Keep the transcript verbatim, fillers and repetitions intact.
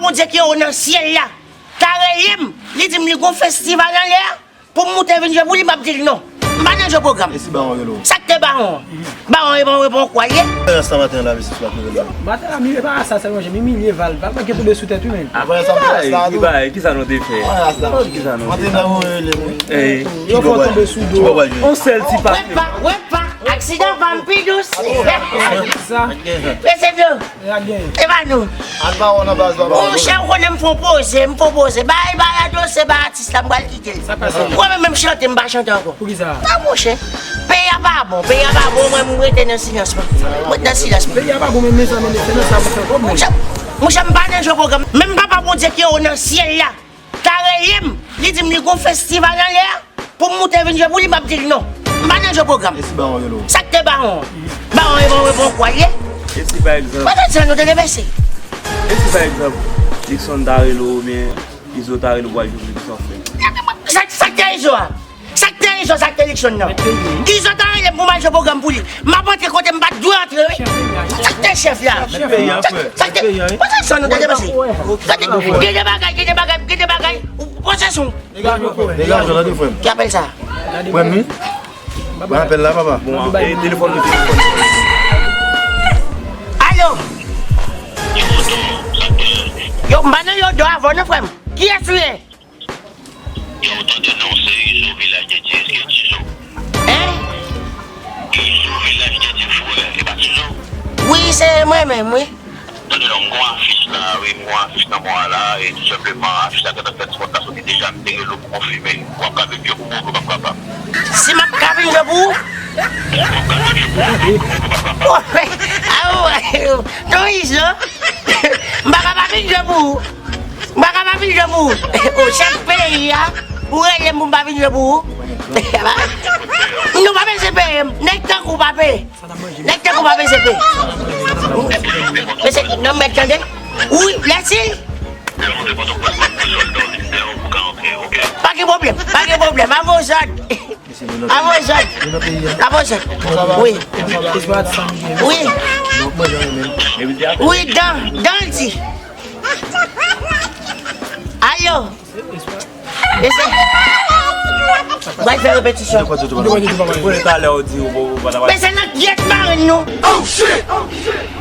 Bondye ki anwo nan syèl la ta rele m, li di m li gon festival anlè a, pou m moute vin jwe pou li, m ap di l non. M pa nan jwe pwogram. E si bawon rele w? Sa k te bawon an? Bawon e bon, e bon, kwa l ye? Rasta maten an la, mesye, si w ap rele l. Maten la, mi, e pa rasta sèlman, mi milye Val. Val pa gen tonbe sou tèt, wi, men. Apre sa, m fè rasta a tou. Ki bagay, ki sa nou te fè? Mwen rasta. Ki sa nou te fè? Mwen te nan woye li, mwen. Yo fè w tonbe sou do. On sèl ti pa. Wè pa, wè pa. Aksidan pa m pi dous. Sa. Mesye Flo. E pa nou. Al pa wè nan baz la, pa wè. Monchè, ou konnen m fè yon poze, m fè yon poze. Bay, bay a dosye, bay atis la, m pral kite l. Sa pase? Mwen menm, menm chante, m pa chante ankò. Poukisa? Non, monchè. Peyi a pa bon, peyi a pa bon, mwen, m rete nan silans mwen. M rete nan silans mwen. Peyi a pa bon, men mezanmi, se nan sa pou fè kòb, men. Monchè, monchè, m pa nan jwe pwogram. Menm Papa Bondye ki anwo nan syèl la ta rele m, li di m li gon festival anlè a, pou m moute vin jwe pou li, m ap di l non. M pa nan jwe pwogram. E si bawon rele w? Sa k te bawon an? Bawon e bon, e bon, kwa l ye? E si pa egzanp? Pandan sa, nou te devèse. E si pa egzanp, Luckson ta rele w oubyen Izo ta rele w pou al jwe pou li, kisa w fè? Sa, sa k te Izo a? Sa k te Izo, sa k te Luckson nan? Izo ta rele m pou m al jwe pwogram pou li. M ap antre kote m pa t dwe antre, wi. Sa k te chèf la? Sa k te, pandan sa, nou te devèse. Gade, gen de bagay, gen de bagay, gen de bagay. Ou, ou pran sèson. Degaje w, tande, frè m. Ki apèl sa? Frè m, wi. Mwen apèl la, papa. Bon, e telefòn ou, telefòn. Alo? Yo, m pa nan yo do avè w non, frè m. Kiyès ou ye? Yo, tande non, se Izo Vilaj de Dye, èske Izo? Hein? Izo Vilaj de Dye, frè, e pa Izo? Wi, se mwen menm, wi. Tande non, m gon afich la, wi, m gon afich nan mwa la, e tou senpleman, afich la gentan fè ti pòt la soti deja, m te rele w pou konfime. W ap ka vin jwe pou mwen, ou p ap kapab. Si m ap ka vin jwe pou ou? W ap ka vin jwe pou mwen, ou p ap kapab. Oh, ah, oh, non, Izo. M pa ka pa vin jwe pou ou. M pa ka pa vin jwe pou ou. Oh, chèf peyi a, ou rele m pou m pa vin jwe pou ou. Nou pa bezwen peye m. Nèg tankou w pa peye. Nèg tankou pa bezwen peye. Mesye, non, mèt tande. Wi, lèsil. Pa gen pwoblèm, pa gen pwoblèm. Avè w zòd. Avè w zòd. Avè w zòd. Wi. Wi. Wi, dan, dan l di. Alo. Mesye, pral fè repetisyon. Ou konnen talè ou di ou, ou, ou pa ta pale. Mesye, nan gyèt marenn nou. Oh shit! Oh shit!